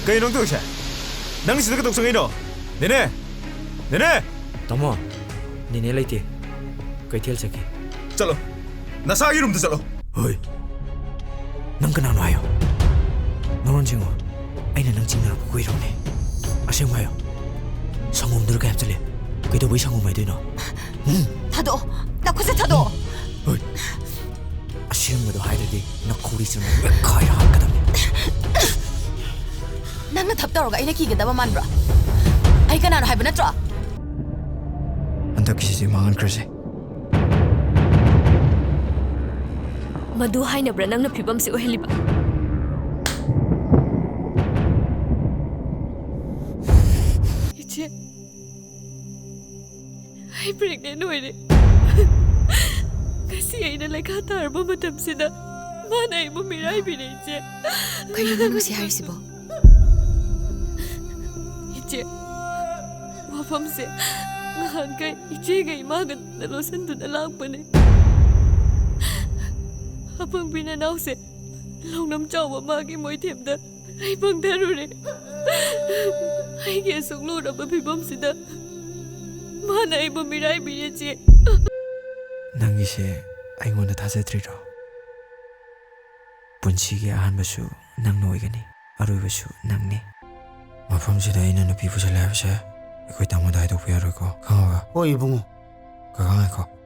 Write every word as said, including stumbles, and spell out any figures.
ꯀꯩꯅꯣ ꯅꯪ ꯇꯧꯔꯤꯁꯦ? ꯅꯪ ꯁꯤꯗ ꯀꯩꯗꯧ ꯆꯪꯉꯛꯏꯅꯣ? ꯅꯦꯅꯦ! ꯅꯦꯅꯦ! ꯇꯥꯃꯣ, ꯅꯦꯅꯦ ꯂꯩꯇꯦ꯫ ꯀꯩꯊꯦꯜ ꯆꯠꯈꯤ꯫ ꯆꯠꯂꯣ꯫ ꯅꯁꯥꯒꯤ ꯔꯨꯝꯗ ꯆꯠꯂꯣ꯫ ꯍꯣꯏ꯫ ꯅꯪ ꯀꯅꯥꯅꯣ ꯍꯥꯏꯌꯣ꯫ ꯅꯔꯣꯟ ꯁꯦꯡꯉꯣ꯫ ꯑꯩꯅ ꯅꯪ ꯆꯤꯡꯅꯔꯛꯄ ꯀꯨꯏꯔꯕꯅꯦ꯫ ꯑꯁꯦꯡꯕ ꯍꯥꯏꯌꯣ꯫ ꯁꯪꯒꯣꯝꯗꯨꯗ ꯀꯌꯥꯝ ꯆꯠꯂꯦ? ꯀꯩꯗꯧꯕꯩ ꯁꯪꯒꯣꯝ ꯍꯥꯏꯗꯣꯏꯅꯣ? ꯎꯝ꯫ ꯊꯥꯗꯣꯛꯑꯣ꯫ ꯅꯈꯨꯠꯁꯦ ꯊꯥꯗꯣꯛꯑꯣ꯫ ꯍꯣꯏ꯫ ꯑꯁꯦꯡꯕꯗꯣ ꯍꯥꯏꯗ꯭ꯔꯗꯤ ꯅꯈꯧꯔꯤ ꯆꯨꯝꯅ ꯃꯦꯠꯈꯥꯏꯔ ꯍꯥꯠꯀꯗꯕꯅꯤ꯫ ꯅꯪꯅ ꯊꯕꯛ ꯇꯧꯔꯒ ꯑꯩꯅ ꯀꯤꯒꯗꯕ ꯃꯥꯟꯕ꯭ꯔꯣ? ꯑꯩ ꯀꯅꯥꯅꯣ ꯍꯥꯏꯕ ꯅꯠꯇ꯭ꯔꯣ? ꯍꯟꯗꯛꯀꯤꯁꯤꯗꯤ ꯃꯥꯡꯍꯟꯈ꯭ꯔꯁꯦ꯫ ꯃꯗꯨ ꯍꯥꯏꯅꯕ꯭ꯔꯥ ꯅꯪꯅ ꯐꯤꯕꯝꯁꯤ ꯑꯣꯏꯍꯜꯂꯤꯕ? ꯏꯆꯦ, ꯑꯩ pregnant ꯑꯣꯏꯔꯦ꯫ ꯉꯁꯤ ꯑꯩꯅ ꯂꯩꯈꯥ ꯇꯥꯔꯕ ꯃꯇꯝꯁꯤꯗ ꯃꯥꯅ ꯑꯩꯕꯨ ꯃꯤꯔꯥꯏꯕꯤꯔꯦ, ꯏꯆꯦ꯫ ꯀꯩꯅꯣ ꯅꯪ ꯉꯁꯤ ꯍꯥꯏꯔꯤꯁꯤꯕꯣ? ꯏꯆꯦ, ꯋꯥꯐꯝꯁꯦ ꯉꯍꯥꯟꯈꯩ ꯏꯆꯦꯒ ꯏꯃꯥꯒ ꯂꯣꯠꯁꯤꯟꯗꯨꯅ ꯂꯥꯛꯄꯅꯦ꯫ ꯑꯄꯪꯕꯤ ꯅꯅꯥꯎꯁꯦ ꯂꯧꯅꯝ ꯆꯥꯎꯕ ꯃꯥꯒꯤ ꯃꯣꯏꯊꯦꯝꯗ ꯑꯩ ꯄꯪꯊꯔꯨꯔꯦ꯫ ꯑꯩꯒꯤ ꯑꯁꯨꯛ ꯂꯨꯔꯕ ꯐꯤꯕꯝꯁꯤꯗ ꯃꯥꯅ ꯑꯩꯕꯨ ꯃꯤꯔꯥꯏꯕꯤꯔꯦ, ꯆꯦ꯫ ꯅꯪꯒꯤꯁꯦ ꯑꯩꯉꯣꯟꯗ ꯊꯥꯖꯗ꯭ꯔꯤꯔꯣ? ꯄꯨꯟꯁꯤꯒꯤ ꯑꯍꯥꯟꯕꯁꯨ ꯅꯪꯅ ꯑꯣꯏꯒꯅꯤ, ꯑꯔꯣꯏꯕꯁꯨ ꯅꯪꯅꯤ꯫ ꯃꯐꯝꯁꯤꯗ ꯑꯩꯅ ꯅꯨꯄꯤ ꯄꯨꯁꯜꯂꯦ ꯍꯥꯏꯕꯁꯦ ꯑꯩꯈꯣꯏ ꯇꯥꯃꯣꯗ ꯍꯥꯏꯗꯣꯛꯄ ꯌꯥꯔꯣꯏꯀꯣ, ꯈꯪꯉꯕ? ꯍꯣꯏ, ꯏꯕꯨꯡꯉꯣ꯫ ꯀꯀꯥ, ꯉꯥꯏꯈꯣ꯫